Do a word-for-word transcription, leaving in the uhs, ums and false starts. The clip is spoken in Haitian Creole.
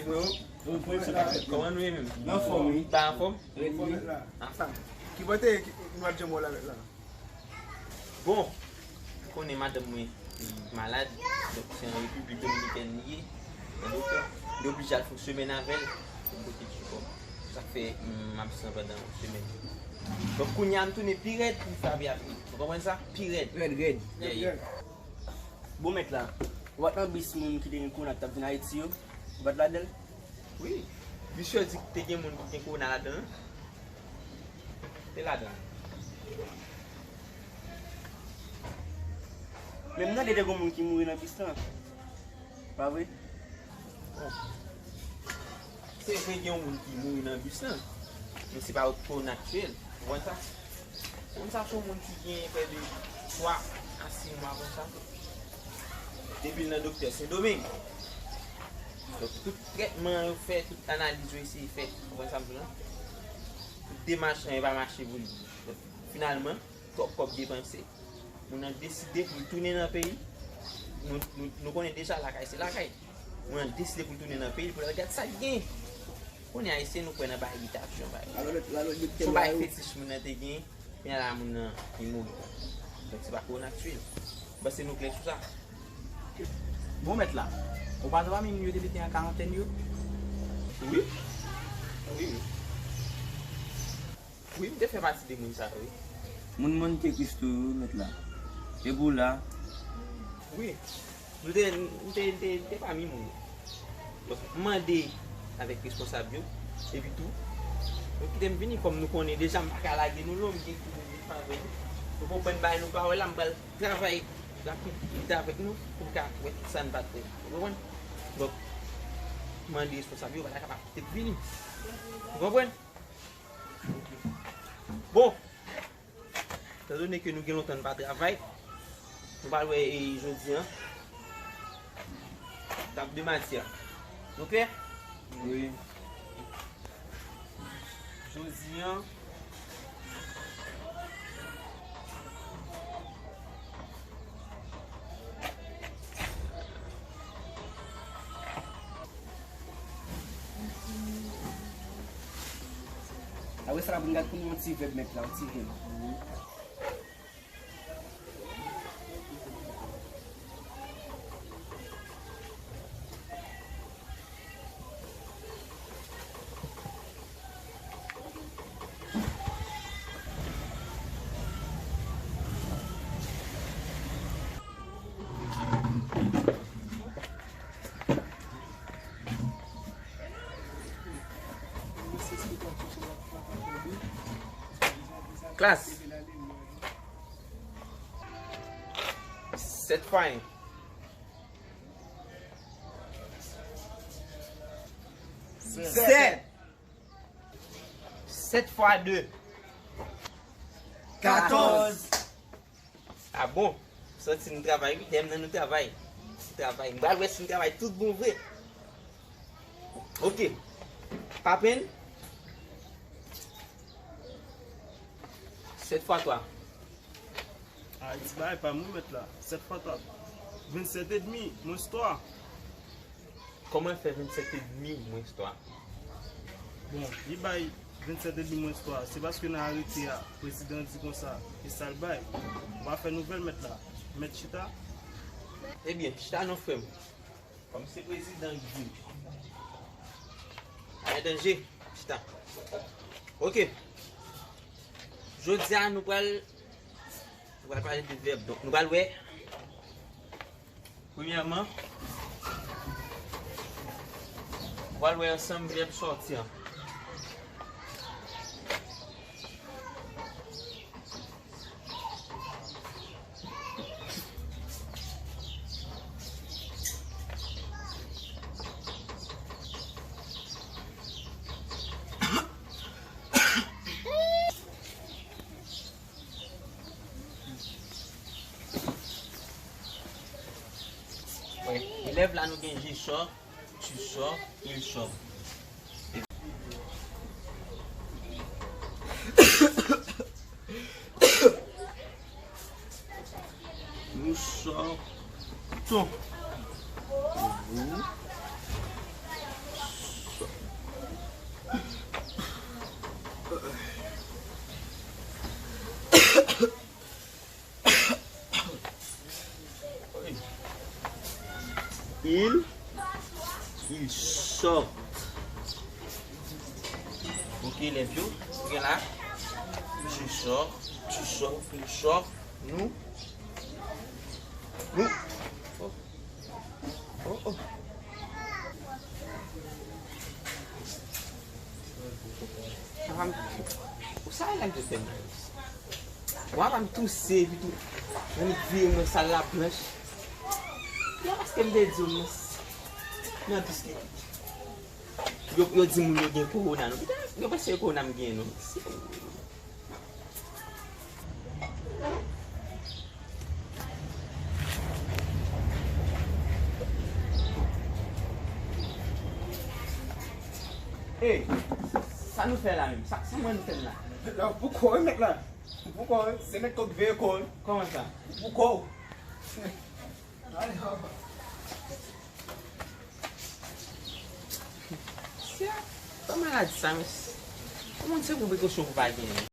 Kòman nou ye menm? Anfòm, wi. Ba anfòm? Anfòm. Ki kote nou ap janm wè la, la? Bon, ou konnen madanm mwen li malad, donk se an Repiblik Dominikèn li ye, nan doktè. Li oblije al fè yon semèn avè l pou l pote tchipòm. Sa k fè m absan pandan yon semèn. Donk kounye a m tounen pi rèd pou m frape avè l. Ou konprann sa? Pi rèd. Rèd, rèd. Yeah, yeah. Bon, mèt la, ou pa t nan bis moun ki te gen kowona k t ap vin Ayiti yo? Ou pa t ladan l? Wi. Bis yo di te gen moun ki gen kowona ladan l. Te ladan l. Men m tande te gen moun ki mouri nan bis lan. Pa vre? Bon. Se vre gen yon moun ki mouri nan bis lan, men se pa yon kowona aktyèl. Ou konprann sa? Moun sa se yon moun ki gen prè de twa a sis mwa konsa. Depi l nan doktè Sendomeng. Donk, tout trètman yo fè, tout analiz yo eseye fè. Ou konprann sa m di w lan? Tout demach lan, yo pa mache pou li. Donk, finalman, twòp kòb depanse. Moun nan deside pou l tounen nan peyi. Nou, nou, nou konnen deja lakay se lakay. Moun nan deside pou l tounen nan peyi l pou l al gad sa k gen. Kounye a, Ayisyen, nou kwè nan bagay evitasyon, bagay. Si w bay fetich moun nan te gen, kounye a la moun nan li mouri. Donk se pa kowona aktyèl. M panse nou klè sou sa. Bon, mèt la, ou pa t pami moun yo te mete an karantèn yo? Wi. Wi, wi. Wi, m te fè pati de moun sa yo, wi. Moun Monte Cristo yo, mèt la. Epi w la? Wi. M te, m te, m te, m te pami moun yo. Donk, m mande avèk responsab yo, epi tou, yo kite m vini, kòm nou konnen deja m pa ka lage nou non, m gen kou m vin pa vre. Nou konprann bagay nou pa wè la, m pral travay rapid vit avèk nou, pou m ka wè sa n pa t wè. Ou konprann? Donk, m mande responsab yo, pa ta kapab kite m vini. Ou konprann? Bon, etandone ke nou gen lontan n pa travay, nou pral wè, e, jodi a, tab de matyè. Nou klè? Wi. Jodi a, Apre sa, n ap gad pou n yon ti vèb mèt la, yon ti vèb. Klas. Sèt fwa en. Sèt. Sèt fwa de. Katòz. A bon? M santi n travay, wi. Dèyè m nan nou travay. Travay. M pral wè si n travay tout bon vre. Ok. Pa penn. Sèt fwa twa. Ayiti bagay pa mwen mèt la. Sèt fwa twa. Vennsèt edmi, mwens twa. Kòman l fè vennsèt edmi mwens twa? Bon, li bay vennsèt edmi mwens twa. Se paske nan arete a, prezidan di konsa, e sa l bay. Ou pa fè nouvèl mèt la. Mèt chita. Ebyen, chita non frè m. Kòm se prezidan ki di. Pa gen danje, chita. Ok. Jodi a, nou pral, nou pral pale de vèb. Donk, nou pral wè. Premyèman, nou pral wè ansanm vèb sòti an. Wè, elèv la nou gen je sò, tu sors, il sort. Nous sortons. Vous Il, il sort. Ok, lèv yo. Ou gen la? Misye sò, ti sò, pli sò. Nou. Nou. Oh. Oh, oh. Papa m, ou sa lè m te fè m? Bon, papa m touse, epi tou, men m vire mwen sal la blanch. Yo, paske m te di w, men, nan piske yo, yo di moun yo gen kowona, non. Yo panse se kowona m gen, non. Ey, sa nou fè la menm? Sa, sa mwen nou fè la? Pou kò w, mèt la. Pou kò w, se mèt kò k veye kò w. Kòman sa? Pou kò w. Sè, pa maladi sa, men. Yon moun se pou prekosyon pou pa genyen.